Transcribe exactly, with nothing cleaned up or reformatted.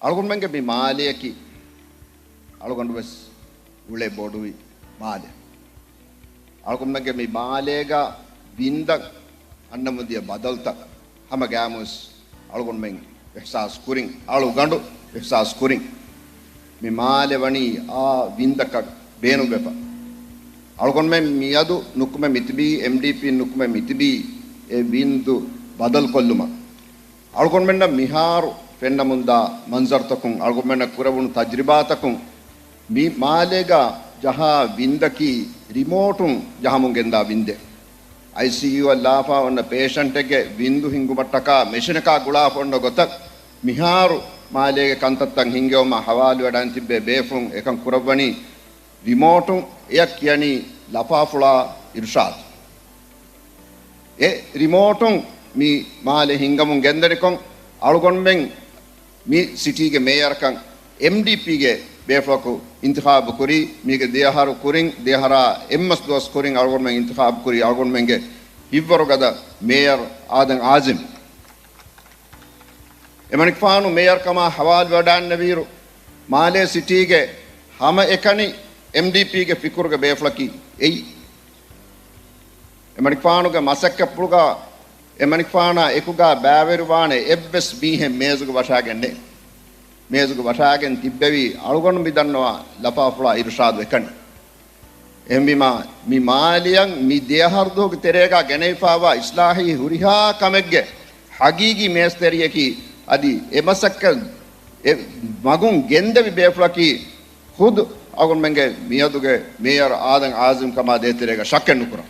އަޅުގަނޑުމެންގެ މި މާލެއަކީ އަޅުގަނޑު ވެސް އުޅޭ ބޮޑުވި މާލެ. އަޅުގަނޑުމެންގެ މި މާލޭގަ ވިންދަށް އަންނަމުންދިޔަ ބަދަލުތައް ހަމަ ގައިމުވެސް އަޅުގަނޑުމެން އިޙްސާސް ކުރިން، އަޅުގަނޑު އިޙްސާސް ކުރިން. މި މާލެ ވަނީ އާ ވިންދަކަށް ބޭނުންވެފަ. އަޅުގަނޑުމެން މިއަދު ނުކުމެ މިތިބީ، އެމްޑީޕީ ނުކުމެ މިތިބީ އެ ވިންދު ބަދަލުކޮށްލުމަށް. އަޅުގަނޑުމެންނަށް މިހާރު ފެންނަމުންދާ މަންޒަރުތަކުން، އަޅުގަނޑުމެންނަށް ކުރެވުނު ތަޖްރިބާތަކުން، މި މާލޭގަ ޖަހާ ވިންދަކީ ރިމޯޓުން ޖަހަމުން ގެންދާ ވިންދެއް. އައިސީޔޫއަށް ލާފާ އޮންނަ ޕޭޝަންޓެއްގެ ވިންދު ހިންގުމަށްޓަކާ މެޝިނަކާ ގުޅާފަ އޮންނަ ގޮތަށް، މިހާރު މާލޭގެ ކަންތައްތައް ހިންގެވުމަށް ހަވާލުވެޑާން ތިއްބޭ ބޭފުޅުން އެކަން ކުރައްވަނީ ރިމޯޓުން. އެޔަށް ކިޔަނީ ލަފާފުޅާ އިރުޝާދު. އެ ރިމޯޓުން މި މާލެ ހިންގަމުން ގެންދަނިކޮށް، އަޅުގަނޑުމެން މި ސިޓީގެ މޭޔަރަކަށް އެމްޑީޕީގެ ބޭފުޅަކު އިންތިޚާބު ކުރީ. މީގެ ދެއަހަރު ކުރިން، ދެއަހަރާ އެއްމަސް ދުވަސް ކުރިން އަޅުގަނޑުމެން އިންތިޚާބު ކުރީ އަޅުގަނޑުމެންގެ ހިތްވަރުގަދަ މޭޔަރު އާދަމް އާޒިމް. އެމަނިކުފާނު މޭޔަރުކަމާ ހަވާލުވެވަޑާންނެވިއިރު، މާލޭ ސިޓީގެ ހަމައެކަނި އެމްޑީޕީގެ ފިކުރުގެ ބޭފުޅަކީ އެއީ. އެމަނިކުފާނުގެ މަސައްކަތްޕުޅުގަ އެމަނިކުފާނާ އެކުގަ ބައިވެރިވާނެ އެއްވެސް މީހެއް މޭޒުގަ ވަށާގެން ނެތް. މޭޒުގަ ވަށާގެން ތިއްބެވީ އަޅުގަނޑު މި ދަންނަވާ ލަފާފުޅާ އިރުޝާދު އެކަނި. އެހެންވީމާ، މި މާލެއަށް މި ދެއަހަރު ދުވަހުގެ ތެރޭގަ ގެނެވިފައިވާ އިސްލާހީ ހުރިހާ ކަމެއްގެ ހަގީގީ މޭސްތެރިޔަކީ، އަދި އެ މަސައްކަތް އެ މަގުން ގެންދެވި ބޭފުޅަކީ ޚުދު އަޅުގަނޑުމެންގެ މިއަދުގެ މޭޔަރު އާދަމް އާޒިމް ކަމާ ދޭތެރޭގަ ޝައްކެއް ނުކުރަން.